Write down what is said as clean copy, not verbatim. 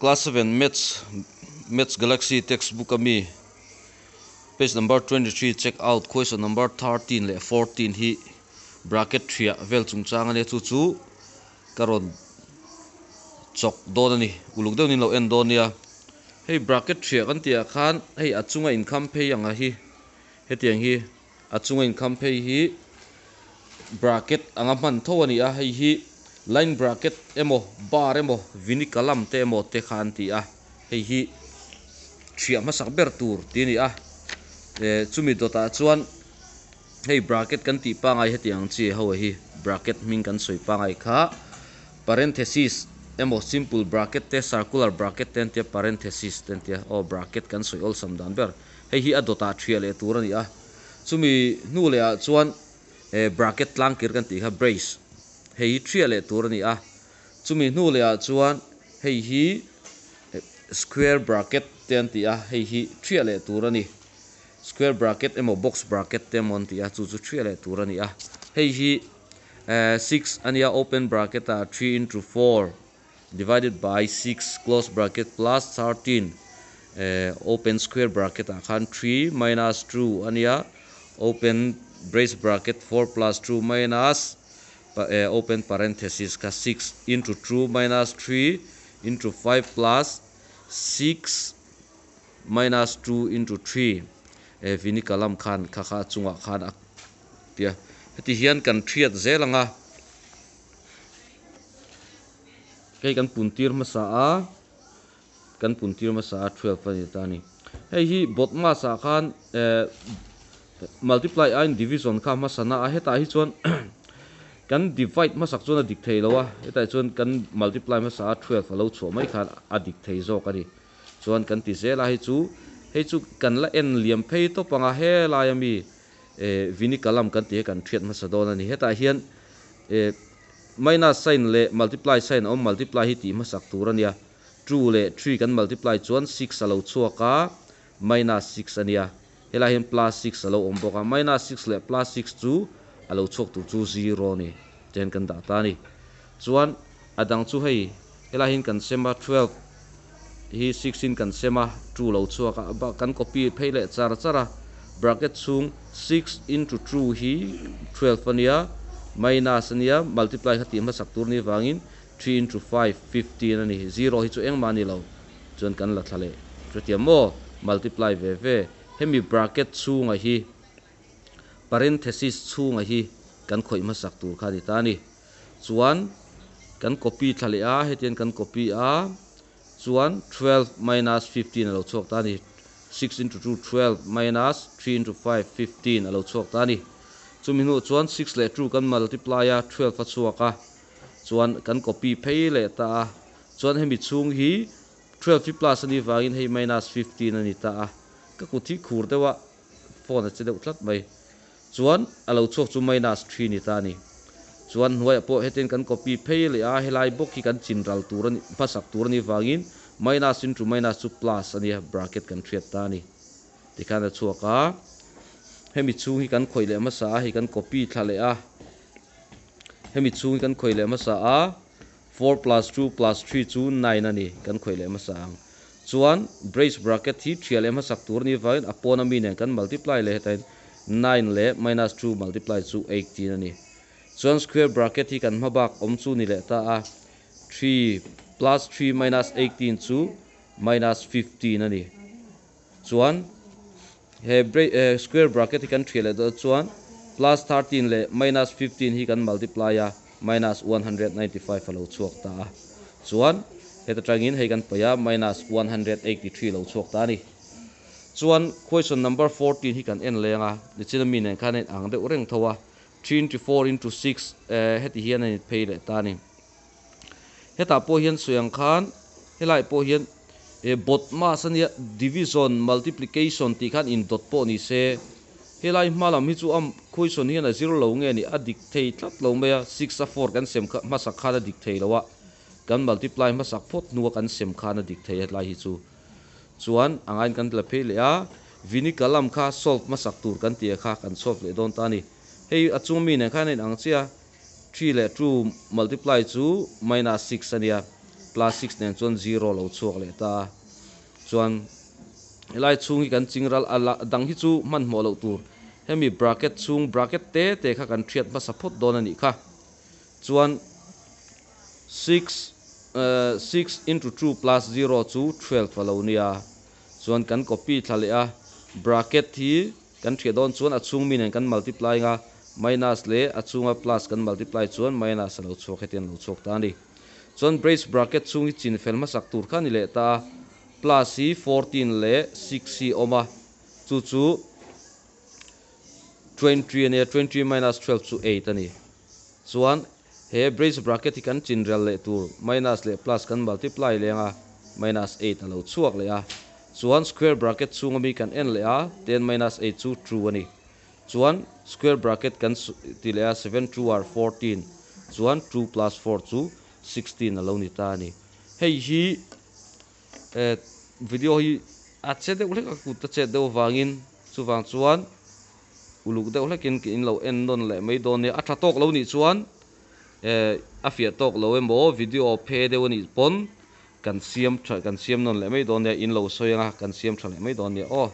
Class 7 Maths Maths Galaxy textbook ami page number 23 check out question number 13 leh 14 hi bracket thiah vel chungchang ania chu chu ka rawn chawk dawn a ni uluk deuhin lo en dawn nia hei bracket thiah kan tih ah khan hei a chunga inkham phei ang a hi hetiang hi a chunga inkham phei hi bracket anga hman tho a ni a hei hi line bracket emaw bar emaw vinikalam te emaw te kha an ti a hei hi thiah hmasak ber tur tih a ni a eh chumi dawtah chuan hei bracket kan tih pangai hetiang ang chi ho hi bracket hming kan sawi pangai kha parenthesis emaw simple bracket te circular bracket te an tia parenthesis te an tia aw bracket kan sawi awlsam dan ber hei hi a dawtah thiah leh tur a ni a chumi hnu leh ah chuan eh bracket tlang kir kan tih kha brace hei hi thiah leh tur a ni a chumi hnu leh ah chuan hei hi square bracket te an ti a hei hi thiah leh tur a ni square bracket emaw box bracket te emaw an ti a chu chu thiah leh tur a ni a hei hi eh six a nia open bracket ah three into four divided by six close bracket plus 13 eh open square bracket ah khan three minus two a nia open brace bracket four plus two minus eh open parenthesis kha six into two minus three into five plus six minus two into three eh vinikalam khan kha kha a chungah khan a tia heti hian kan thiat zel ang a hei kan pun tir hmasa a kan pun tir hmasa a 12 a ni ta a ni hei hi bawt mas ah khan eh multiply aiin division kha hmasa na a hetah hi chuan kan divide hmasak chuan a dik thei lo a hetah chuan kan multiply hmasa a 12 a lo chhuah mai khan a dik thei zawk a ni chuan kan ti zel a hei chu hei chu kan la en liam phei tawp anga helai ami eh vinikalam kan tih hi kan thiat hmasa dawn a ni hetah hian eh minus sign leh multiply sign a awm multiply hi tih hmasak tur a nia 2 leh 3 kan multiply chuan 6 a lo chhuak a minus 6 a nia helai hian plus 6 a lo awm bawk a minus 6 leh plus 6 chu a lo chhuak tur chu 0 a ni ten kan dah ta a ni chuan a dang chu hei helai hian kan sem a 12 hi 6 in kan sem a 2 lo chhuak a kan copy phei leh char char a bracket chhung 6 into 2 hi 12 a nia minus a nia multiply kha tih hmasak tur ni wangin 3 into 5 15 a ni 0 hi chu engmah ni lo chuan kan la thla leh chutia maw multiply ve ve hemi bracket chhunga hi parenthesis chhunga hi kan khawih hmasak tur kha ni ta ni chuan kan copy thla leh a hetian kan copy a chuan 12 minus 15 a lo chhuak ta ni 6 into 2 12 minus 3 into 5 15 a lo chhuak ta ni chumi hnu chuan 6 leh 2 kan multiply a 12 a chhuak a chuan kan copy phei leh ta a chuan hemi chhung hi 12 hi plus ani wangin hei minus 15 ani ta a ka kut hi khur deuh a phone a che deuh tlat mai chuan a lo chhuak chu minus 3 ni ta ni chuan hnuaiah pawh hetin kan copy phei leh a helai bawk hi kan chin ral tur ani hmasak tur ani wangin minus into minus chu plus ania bracket kan thiat ta ni tikhan a chhuak a hemi chhung hi kan khawih leh hmasa a hei kan copy thla leh a hemi chhung hi kan khawih leh hmasa a 4 plus 2 plus 3 chu 9 ani kan khawih leh hmasa ang chuan brace bracket hi thiah leh hmasak tur ani wangin a pawn ami nen kan multiply leh hetain 9 leh minus 2 multiply chu 18 ani chuan square bracket hi kan hmabak awm chu ni leh ta a 3 plus 3 minus 18 chu minus 15 ani chuan he square bracket hi kan thiah leh dawn chuan plus 13 leh minus 15 hi kan multiply a minus 195 a lo chhuak ta a chuan heta tangin hei kan paih a minus 183 lo chhuak ta ani chuan question number 14 hi kan en leng a nichin ami nen khan en ang deuh reng tho a 3 into 4 into 6 heti hian ani phei leh ta ani hetah pawh hian sawi ang khan helai pawh hian bot mas ania division multiplication tih khan in dot pawh ni se helai hma lam hi chu am question hian a zir lo nge ni a dik thei tlat lo mai a 6 a 4 kan sem hmasak khan a dik thei lo a kan multiply hmasak phawt hnuah kan sem khan a dik thei helai hi chu chuan angain kan la phei leh a vinikalam kha solve hmasak tur kan tia kha kan solve leh dawn ta ni hei a chung mi nen khan a in ang chia 3 leh 2 multiply chu minus 6 ania Plus 6 nen chuan 0 lo chhuak leh ta a. Chuan helai chhung hi kan ching ral a la dang hi chu hmanhmawh loh tur. Hemi bracket chhung bracket te te kha kan hriat hmasa phawt dawn a nih kha. Chuan 6 6 into 2 plus 0 chu 12 a lo nia. Chuan kan copy thla leh a, bracket hi kan hriat dawn chuan a chhung mi nen kan multiply anga minus leh a chhunga plus kan multiply chuan minus a lo chhuak hetiang a lo chhuak ta a ni. Chuan brace bracket chhung hi chin fel hmasak tur kha a ni leh ta a, plus hi 14 leh 6 hi a awm a, chu chu 20 a nia, 20 minus 12 chu 8 a ni. Chuan he brace bracket hi kan chin rel leh tur minus leh plus kan multiply leng a, minus 8 a lo chhuak leh a. Chuan square bracket chhunga mi kan en leh a, 10 minus 8 chu true a ni. Chuan square bracket kan ti leh a, 7 two are 14, chuan 2 plus 4 chu 16 a lo ni ta a ni. Hei hi video hi a che deuh hlek a, kut a chet deuh avangin chuvang chuan uluk deuh hlekin in lo en nawn leh mai dawn nia. A tha tawk lo nih chuan a fiah tawk lo emaw video phe deuh a nih pawn kan siam tha kan siam nawn leh mai dawn nia, in lo sawi anga kan siam tha leh mai dawn nia aw.